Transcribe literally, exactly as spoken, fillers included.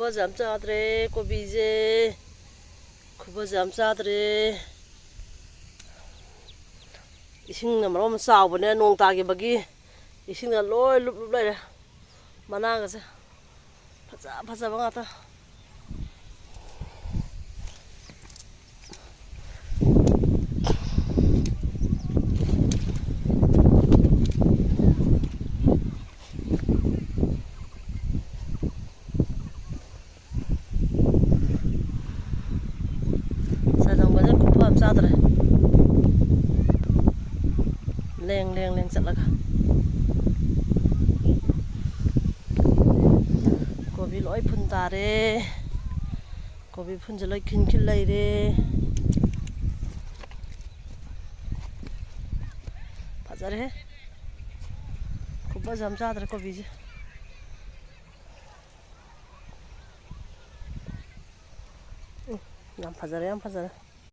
ꯈꯨꯕꯁꯦ ꯌꯥꯝ ꯆꯥꯗ꯭ꯔꯦ ꯀꯣꯕꯤꯁꯦ꯫ ꯈꯨꯕꯁꯦ ꯌꯥꯝ ꯆꯥꯗ꯭ꯔꯦ꯫ ꯏꯁꯤꯡꯅ ꯃꯔꯣꯟ ꯑꯃ ꯆꯥꯎꯕꯅꯦ, ꯅꯣꯡ ꯇꯥꯈꯤꯕꯒꯤ ꯏꯁꯤꯡꯅ ꯂꯣꯏ ꯂꯨꯞ ꯂꯨꯞ ꯂꯩꯔꯦ꯫ ꯃꯅꯥꯒꯁꯦ ꯐꯖ ꯐꯖꯕ ꯉꯥꯛꯇ꯫ ꯆꯥꯖꯪꯕꯁꯦ ꯈꯨꯐ ꯑꯃ ꯆꯥꯗ꯭ꯔꯦ꯫ ꯂꯦꯡ ꯂꯦꯡ ꯂꯦꯡ ꯆꯠꯂꯒ꯫ ꯀꯣꯕꯤ ꯂꯣꯏ ꯐꯨꯟ ꯇꯥꯔꯦ꯫ ꯀꯣꯕꯤ ꯐꯨꯟꯁꯦ ꯂꯣꯏ ꯈꯤꯟ ꯈꯤꯟ ꯂꯩꯔꯦ꯫ ꯐꯖꯔꯦꯍꯦ꯫ ꯈꯨꯐꯁꯦ ꯌꯥꯝ ꯆꯥꯗ꯭ꯔꯦ ꯀꯣꯕꯤꯁꯦ꯫ ꯎꯝ, ꯌꯥꯝ ꯐꯖꯔꯦ, ꯌꯥꯝ ꯐꯖꯔꯦ꯫